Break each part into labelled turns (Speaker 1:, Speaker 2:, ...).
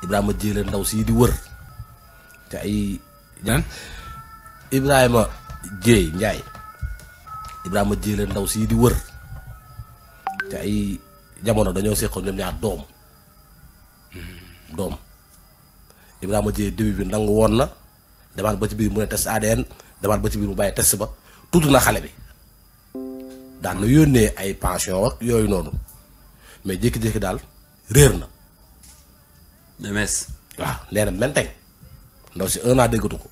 Speaker 1: Ibrahima Jéele ndaw sii di wër te ay Ibrahima Jéey Njaay Ibrahima Jéele ndaw sii di wër te ay jamono dañoo seqoon ñoom ñaar doom Ibrahima Jéey début bi nangu woon na demaat ba ci biir mu ne test ADN demaat ba ci biir mu bàyyi test ba tudd na xale bi daan na yónnee ay pension ak yooyu noonu mais jékki-jékki daal réer na.
Speaker 2: demes.
Speaker 1: waaw nee na menteng ndaw si 1 an déggatu ko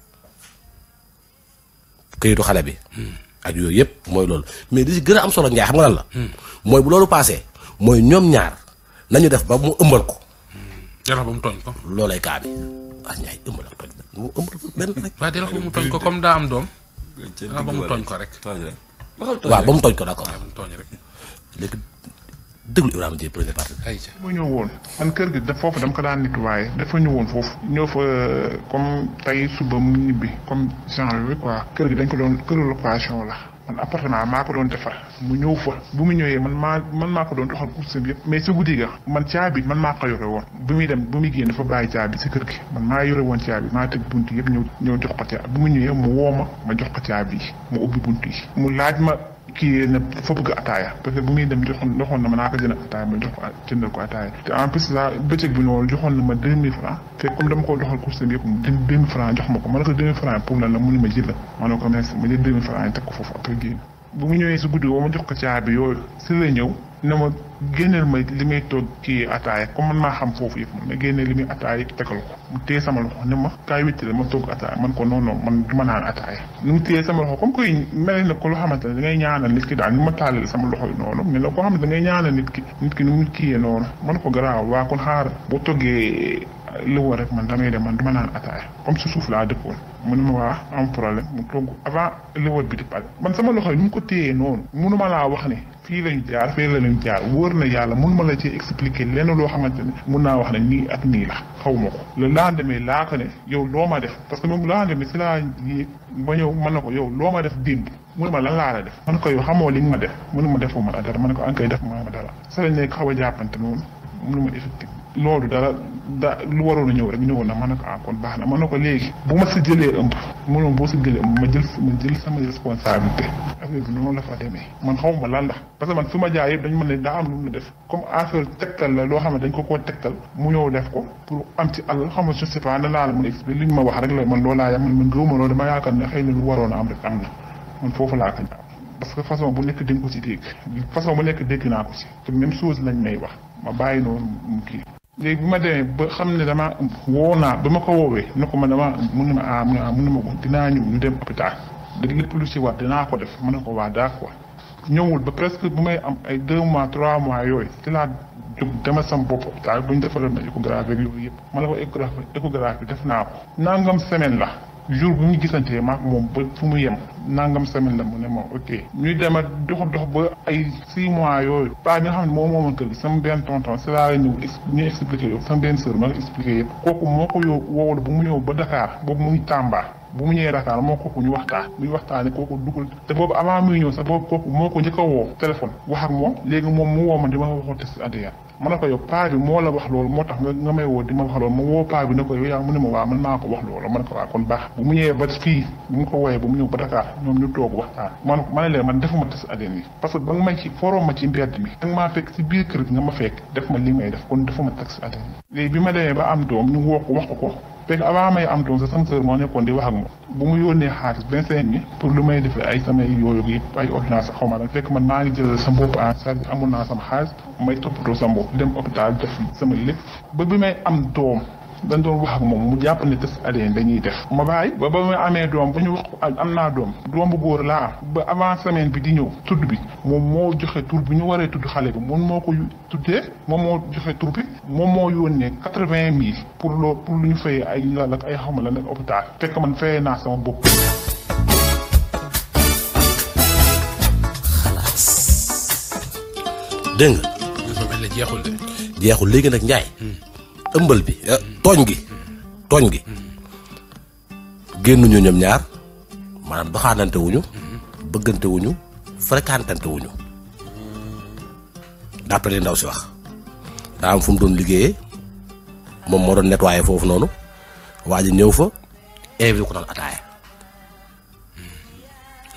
Speaker 1: këyitu xale bi. ak yooyu yëpp mooy loolu mais li si gën a am solo Njaay xam nga lan la. mooy bu loolu paasee mooy ñoom ñaar nañu def ba mu ëmbal ko.
Speaker 3: jarax ba mu tooñ ko.
Speaker 1: loolay kaa bi Njaay ëmbal ak tooñ mu ëmbal benn rek.
Speaker 3: waaw jarax ba mu tooñ ko comme daa am doom. ba mu tooñ ko rek.
Speaker 1: waaw ba mu tooñ ko d'accord.
Speaker 3: ba mu tooñ rek.
Speaker 1: léegi déglu Ibrahima Jéey première partie.
Speaker 4: mu ñëw woon man kër gi foofu dama ko daan nettoyé dafa ñëwoon foofu ñëw fa comme tey suba mu ñibbi comme genre bi quoi kër gi dañ ko doon këru location la man appartement maa ko doon defar mu ñëw fa bu mu ñëwee man maa ko doon doxal course bi yëpp mais si guddi ga man caabi man maa ko yore woon bu muy dem bu muy génn dafa bàyyi caabi si kër gi man maa yore woon caabi maa tëj bunt yëpp ñëw jox ko caabi bu mu ñëwee mu woo ma jox ko caabi yi mu ubbi bunt yi mu laaj ma kii ne dafa bëgg ataaya parce que bu muy dem joxoon na ma naa ko jënd ataaya ma jox ko jëndal ko ataaya te en plus la bëccëg bi noonu joxoon na ma 2000 francs te comme dama ko doxal course bi yëpp 2000 francs jox ma ko ma ne ko 2000 francs pour lan la mu ne ma jël la ma ne ko merci ma jël 2000 francs yi teg ko foofu après génn bu mu ñëwee si guddi woo ma jox ko caabi yooyu si la ñëw ne ma génneel ma li may toog kii ataaya comme man maa xam foofu yëpp ma génneel li muy ataaya yi tegal ko mu téye sama loxo ne ma kaay witti la ma toog ataaya man ko non man du ma naan ataaya ni mu téye sama loxo comme koy mel na ko loo xamante ne da ngay ñaanal nit ki daal ni ma tàllal sama loxo yi noonu mais la koo xamante da ngay ñaanal nit ki ni mu kiyee noonu man ko garaaw waa kon xaar boo toggee li war rek man damay dem man du ma naan ataaya comme si suuf laa dëkkoon mu ne ma waa am problème mu togg avant li war bi di pare man sama loxo yi ni mu ko téyee noonu mënuma laa wax ne fii lañ jaar fii la lañ jaar wóor na yàlla mënuma la ci expliquer lenn loo xamante ne mun naa wax ne nii ak nii la xaw ma ko le lendemain laa ko ne yow loo ma def parce que moom lendemain si laa yéeg ba ñëw mën na ko yow loo ma def démb mu ne ma lan laa la def man ko yow xamoo li nga ma def mënu ma defuma la dara man ko an koy def ma dara sa lañ nekk xaw a jàppante noonu mënu ma effectif loolu dara lu waroon a ñëw rek ñëwoon na ma ne ko kon baax na ma ne ko léegi bu ma si jëlee ëmb mënoon boo si jëlee ëmb ma jël sama responsabilité affaire bi noonu la fa demee man xaw ma lan la parce que man fi ma jaay yëpp dañu mën ne daa am lu mu def comme affaire tegtal la loo xam ne dañ ko koo tegtal mu ñëw def ko pour am ci àll xam nga je sais pas nan laa la mën a expliquer li ñu ma wax rek la man loolaa yam man gëwuma loolu dama yaakaar ne xëy na lu waroon a am rek am na man foofu laa ko parce que façon bu nekk dañ ko si dégg façon bu nekk dégg naa ko si te même chose lañ may wax ma bàyyi noonu mu kii léegi bi ma demee ba xam ne damaa woo naa ba ma ko woowee ne ko man damaa mun na ma mun na ma ko dinaa ñëw ñu dem hôpital da lépp lu si war dinaa ko def ma ne ko waa d'accord ñëwul ba presque bu may am ay 2 mois 3 mois yooyu ci laa jóg dama sam bopp hôpital bu ñu defaloon na échographie ak yooyu yëpp ma ne ko échographie def naa ko nangam semaine la jour bu ñu gisantee maak moom ba fu mu yem nangam semaine la mu ne moom ok ñuy dem a dox ba ay 6 mois yooyu paa bi nga xam ne moom moomoon kër gi sama benn tonton si laa ñëw ñu expliqué yow sama benn sœur ma nga expliqué yëpp kooku moo ko woowul bu mu ñëw ba Dakar boobu muy Tamba bu mu ñëwee Dakar moo kooku ñu waxtaan muy waxtaane kooku dugal te boobu avant muy ñëw sax boobu kooku moo ko njëkk a woo téléphone wax ak moom léegi moom mu woo ma di ma waxoo test ADN ma ne ko yow paa bi moo la wax loolu moo tax nga may woo di ma wax loolu ma woo paa bi ne ko yow yaa mu ne ma waa man maa ko wax loolu ma ne ko waa kon baax bu mu ñëwee ba fii bu mu ko wooyee bu mu ñëw ba Dakar ñoom ñu toog waxtaan ma ne leen man defuma test ADN yi parce que ba nga may ci foroo ma ci mbedd mi da nga maa fekk si biir kër gi nga ma fekk def ma li may def kon defuma test ADN yi léegi bi ma demee ba am doom ñu woo ko wax ko fekk avant may am doom sax sama sœur moo nekkoon di wax ak moom bu mu yónnee xaalis 25000 pour lu may defee ay samay yooyu yëpp ay ordonnance xaw ma la fekk man maa ngi jël sa bopp en charge amul naa sama xaalis may toppatoo sa bopp dem hôpital def sama lépp ba bi may am doom dañ doon wax ak moom mu jàpp ne test ADN dañuy def ma bàyyi ba may amee doom ba ñu wax ko am naa doom bu góor laa am ba avant semaine bi di ñëw tudd bi moom moo joxe tur bi ñu waree tudd xale bi moom moo ko tuddee moom moo joxe tur bi moom moo yónnee 80000 pour lu ñu fayee ay lal ak ay xawma la nag hôpital fekk man fayee naa sama bopp.
Speaker 1: xalaas dégg nga.
Speaker 3: jeexul de.
Speaker 1: jeexul léegi nag Njaay. ëmbal bi tooñ gi génnuñu ñoom ñaar maanaam doxaanante wuñu bëggante wuñu fréquentante wuñu d'après li ndaw si wax daa am fu mu doon liggéeyee moom moo doon nettoyé foofu noonu waa ji ñëw fa invité ko naan ataaya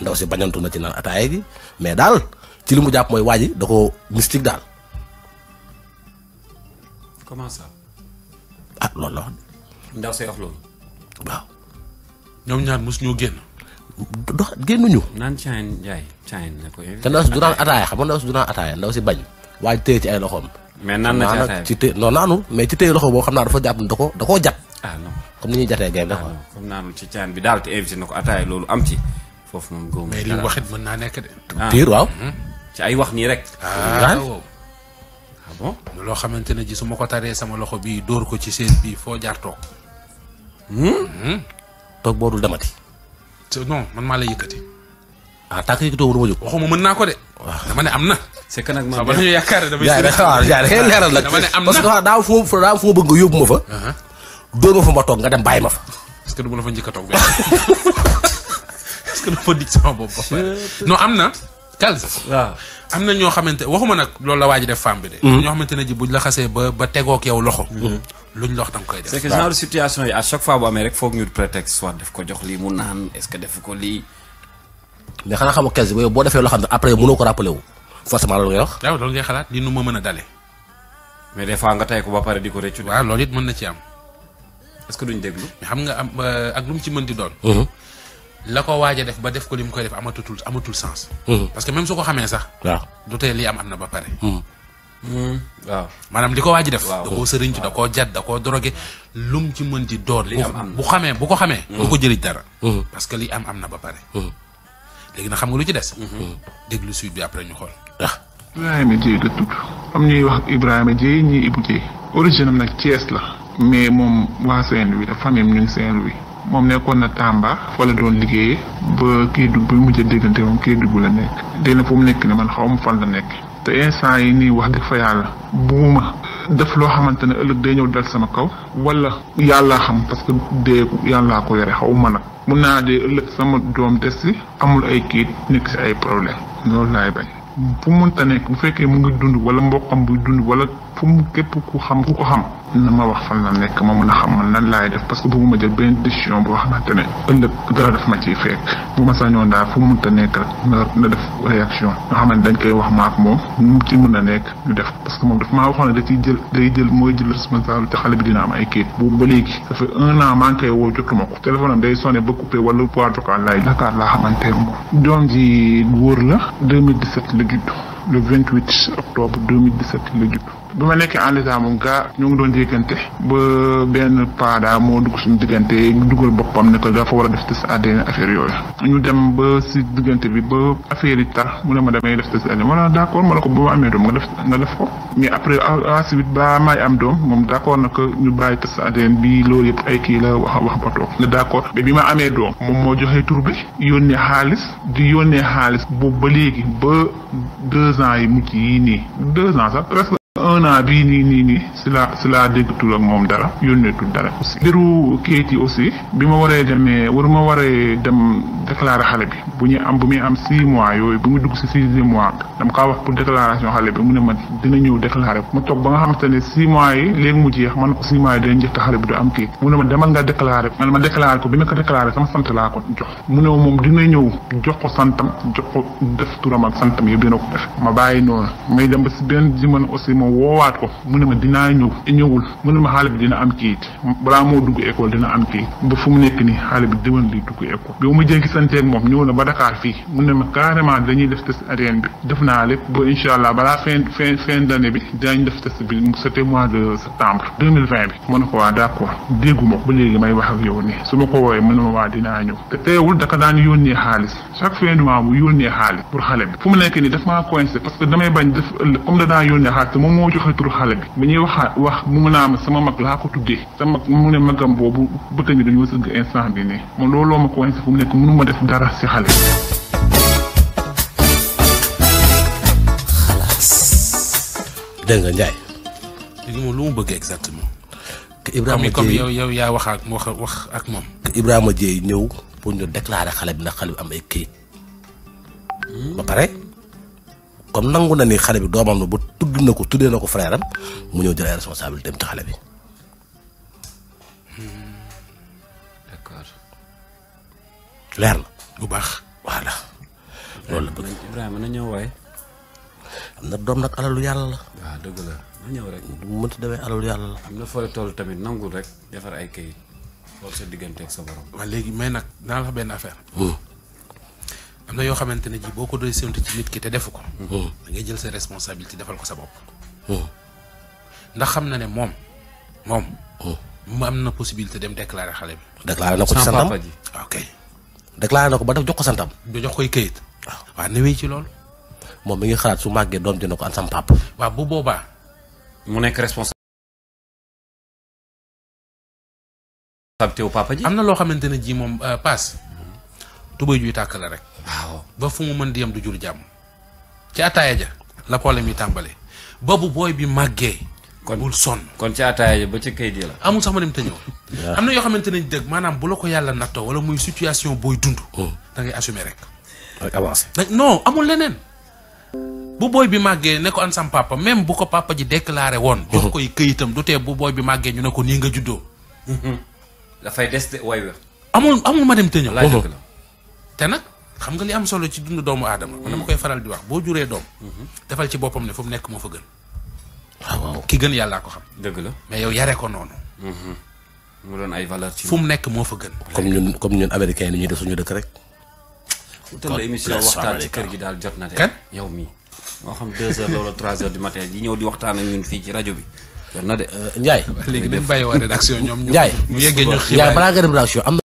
Speaker 1: ndaw si bañantu na ci naan ataaya gi mais daal ci li mu jàpp mooy waa ji da ko mystique daal.
Speaker 2: comment ça.
Speaker 1: ah loolu la wax.
Speaker 2: ndaw see wax loolu.
Speaker 1: waaw.
Speaker 3: ñoom ñaar mos ñoo génn.
Speaker 1: dox génnuñu.
Speaker 2: naan Caen Ndiaye Caen ne ko.
Speaker 1: te ndaw si du naan ataaya xam nga ndaw si du naan ataaya ndaw si bañ waa ji téye ci ay loxoom.
Speaker 2: mais naan na ci ataaya
Speaker 1: ci téye non naanul mais ci téye loxo boo xam naa dafa jàpp da koo jat.
Speaker 2: ah non
Speaker 1: comme ni ñuy jatee game dafa.
Speaker 2: non comme naanul ci Caen bi daal te invité na ko ataaya loolu am ci foofu moom góob.
Speaker 3: mais li mu waxit mën naa nekk de.
Speaker 1: piir waaw.
Speaker 2: ci ay wax nii rek.
Speaker 3: waaw.
Speaker 2: ah bon.
Speaker 3: loo xamante ne ji su ma ko taree sama loxo bii dóor ko ci seen bii foo jaar toog.
Speaker 1: toog boo dul demati.
Speaker 3: non man maa lay yëkkati.
Speaker 1: ah tànk yëkkatoo du ma jóg.
Speaker 3: waxuma mën naa ko de.
Speaker 1: waaw
Speaker 3: dama ne am na.
Speaker 2: c'est que nag man.
Speaker 3: ba ñu yaakaar ne damay.
Speaker 1: jaay rek waaw jaay rek leeral nag.
Speaker 3: dama ne am na
Speaker 1: parce que daa am foo bëgg nga yóbbu ma fa. dóor ma fa ma toog nga dem bàyyi ma fa.
Speaker 3: est-ce que du ma la fa njëkk a toog benn. est-ce que du ma dig sama bopp ba pare. non am na. Kals.
Speaker 2: waaw.
Speaker 3: am na ñoo xamante waxuma nag loolu la waa ji def femme bi de. ñoo xamante ne ji buñ la xasee ba tegook yow loxo. luñ la wax danga koy def.
Speaker 2: c'est que genre situation yi à chaque fois bu amee rek foog ñu prétexte soit def ko jox lii mu naan est-ce que def ko lii.
Speaker 1: mais xanaa xam nga Kals yow boo defee loo xam ne après mënoo ko rappelé wu forcément loolu ngay wax.
Speaker 3: waaw loolu ngay xalaat li nu ma mën a dale.
Speaker 2: mais des fois nga tey ko ba pare di ko rëccu.
Speaker 3: waaw loolu it mën na ci am.
Speaker 2: est-ce que duñ déglu.
Speaker 3: mais xam nga am ak lu mu ci mën di doon. la ko waaj a def ba def ko li mu koy def amatul sens. parce que même su ko xamee sax.
Speaker 1: waaw
Speaker 3: du tee lii am na ba pare.
Speaker 2: waaw.
Speaker 3: maanaam li ko waaj a def.
Speaker 2: waaw
Speaker 3: da koo sëriñ da koo jat da koo drogué lu mu ci mën di doon.
Speaker 2: li am
Speaker 3: bu ko xamee. du ko jëriñ dara. parce que li am na ba pare. léegi nag xam nga lu ci des. déglu suite bi après ñu xool.
Speaker 4: Ibrahima Dieye la tudd am ñuy wax Ibrahima Dieye ñii Ibou Dieye origine am nag Thiès la mais moom waa Saint-Louis la famille am ñu ngi Saint-Louis moom nekkoon na Tamba fa la doon liggéeyee ba Kédougou bi mujj a déggante moom Kédougou la nekk dégg na fu mu nekk ne man xaw ma fan la nekk te instant yi nii wax dëgg fa yàlla buuma def loo xamante ne ëllëg day ñëw dal sama kaw wala yàllaa xam parce que dee yàllaa ko yore xaw ma nag mun naa dee ëllëg sama doom des si amul ay kiit nekk si ay problème loolu laay bañ fu mu mënta nekk bu fekkee mu ngi dund wala mboqam buy dund wala fu mu képp ku ko xam na ma wax fan la nekk ma mën a xam man nan laay def parce que bëgguma jël benn décision boo xamante ne ëllëg dara def ma ciy fekk bu ma sañoon daal fu mu mënta nekk rek na def réaction nga xamante dañ koy wax maak moom nu mu ci mën a nekk ñu def parce que moom daf maa waxoon ne da ciy jël mooy jël responsabilité xale bi dina am ay kayit boobu ba léegi ça fait 1 an maa ngi koy woo jotuma ko téléphone am day sonné ba coupé wala poids vocal laay Dakar laa xamante ne moom doom ji wóor la 2017 la judd le 28 octobre 2017 la judd bi ma nekkee en état moom gaa ñoo ngi doon jéggante ba benn paada moo dugg suñu diggante dugal boppam ne ko dafa war a def test ADN affaire yooyu ñu dem ba si diggante bi ba affaire yi tar mu ne ma damay def test ADN ma ne d'accord ma ne ko ba ma amee doom nga def ko mais après ensuite ba may am doom moom d'accord na que ñu bàyyi test ADN bi loolu yëpp ay kii la wax ba toog ne d'accord mais bi ma amee doom moom moo joxee tur bi yónnee xaalis boobu ba léegi ba 2 ans yi mujj yii nii 2 ans sax presque 1 an bii nii si la déggatul ak moom dara yónneetul dara aussi mbiru kayit yi aussi bi ma waree dem déclarer xale bi bu muy am 6 mois yooyu bu mu dugg si 6e mois dama kaa wax pour déclaration xale bi mu ne ma dina ñëw déclarer ma toog ba nga xamante ne 6 mois yi léegi mu jeex man ko 6 mois yi dina njëkk xale bi du am kayit mu ne ma demal nga déclarer man ma déclarer ko bi ma ko déclarer sama sant laa ko jox mu ne moom dina ñëw jox ko santam jox ko def turam ak santam yëpp dina ko def ma bàyyi noonu may dem ba si benn jamono aussi woowaat ko mu ne ma dinaa ñëwul mu ne ma xale bi dina am kayit balaa moo dugg école dina am kayit ba fu mu nekk nii xale bi demal di dugg école bi ma jëngi santeeg moom ñëw na ba Dakar fii mu ne ma carrément dañuy def test ADN bi def naa lépp ba incha allah balaa fin d'année bi dinañ def test bi c'était mois de septembre 2020 bi mu ne ko waa d'accord dégguma ko ba léegi may wax ak yow nii su ma ko woowee mu ne ma waa dinaa ñëw te teewul daka daan yónnee xaalis chaque fin du mois bu yónnee xaalis pour xale bi fu mu nekk nii daf maa coincé parce que damay bañ def ëllëg comme da daan yónnee xaalis te moom moo joxe turu xale bi ba ñuy wax mu mën a sama mag laa ko tuddee sama mag mu ne magam boobu bëtt ñi dañoo sëgg instant bi nii moom looloo ma coincé fu mu nekk mënu ma def dara si xale
Speaker 1: dégg nga Ndiaye.
Speaker 3: léegi moom lu mu bëgg exactement.
Speaker 1: que Ibrahima
Speaker 3: comme
Speaker 1: Dieye
Speaker 3: yow yaa wax ak moom.
Speaker 1: que Ibrahima Dieye ñëw pour ñu déclarer xale bi ndax xale bi am ay këyit. ba pare comme nangu na ni xale bi doomam la ba tuddee na ko frère am mu ñëw jël ay responsabilité am ci xale bi.
Speaker 2: d'accord.
Speaker 1: leer na
Speaker 3: bu baax.
Speaker 1: voilà loolu la bëgg.
Speaker 2: Ibrahima na ñëw waaye.
Speaker 1: am na doom nag alalu yàlla la.
Speaker 2: waaw dëgg la na ñëw rek.
Speaker 1: mu mënti demee alalu yàlla la.
Speaker 2: am na fooy toll tamit nangul rek defar ay kayit xool sa diggante ak sa borom.
Speaker 3: waaw léegi mais nag naa la wax benn affaire. am na yoo xamante ne ji boo ko doy séntu ci nit ki te defu ko. da ngay jël sa responsabilité defal ko sa bopp. ndax xam na ne moom. mu am na possibilité dem déclarer xale bi.
Speaker 1: déclaré na ko ci
Speaker 2: sans
Speaker 1: santam
Speaker 2: papa ji.
Speaker 3: ok
Speaker 1: déclaré na ko ba def jox ko santam.
Speaker 3: ba jox koy këyit. waaw newee ci loolu.
Speaker 1: moom mi ngi xalaat su màggee doom dina ko an sam papa.
Speaker 3: waaw bu boobaa.
Speaker 2: mu nekk responsabilité wu papa ji.
Speaker 3: am na loo xamante ne ji moom paas. tubéy juy tàkk la rek.
Speaker 2: waaw
Speaker 3: ba fu mu mën di yem du jur jàmm. ci ataaya ja la problème yi tàmbalee. ba bu booy bi màggee.
Speaker 2: kon
Speaker 3: bul sonn.
Speaker 2: kon ci ataaya ba ci kayit yi la.
Speaker 3: amul sax ma dem te ñëw. am na yoo xamante ne dëgg maanaam bu la ko yàlla nattoo wala muy situation booy dund. da ngay assumer rek.
Speaker 1: ak avancé.
Speaker 3: non amul leneen. bu booy bi màggee ne ko an sam papa même bu ko papa ji déclaré woon. jox koy këyitam du tee bu booy bi màggee ñu ne ko nii nga juddoo.
Speaker 2: dafay des de way
Speaker 3: amul ma dem te ñëw.
Speaker 2: laaj dëgg la.
Speaker 3: te nag xam nga li am solo ci dund doomu aadama. man dama koy faral di wax boo juree doom. defal ci boppam ne fu mu nekk moo fa gën.
Speaker 1: waaw
Speaker 3: ki gën yàllaa ko xam.
Speaker 2: dëgg la.
Speaker 3: mais yow yare ko noonu.
Speaker 2: mu doon ay valeur ci.
Speaker 3: fu mu nekk moo fa gën.
Speaker 1: comme ñun américains yi ñuy def suñu dëkk rek.
Speaker 2: utal la émission waxtaan ci kër gi daal jot na de.
Speaker 3: kan
Speaker 2: yow mii moo xam 2 heures la wala 3 heures du matin di ñëw di waxtaan ak ñun fii ci rajo bi jot na de.
Speaker 1: Ndiaye.
Speaker 3: léegi dañ bàyyi waa rédaction ñoom.
Speaker 1: Ndiaye
Speaker 3: mu yeggee ñu
Speaker 1: Ndiaye balaa nga dem rédaction am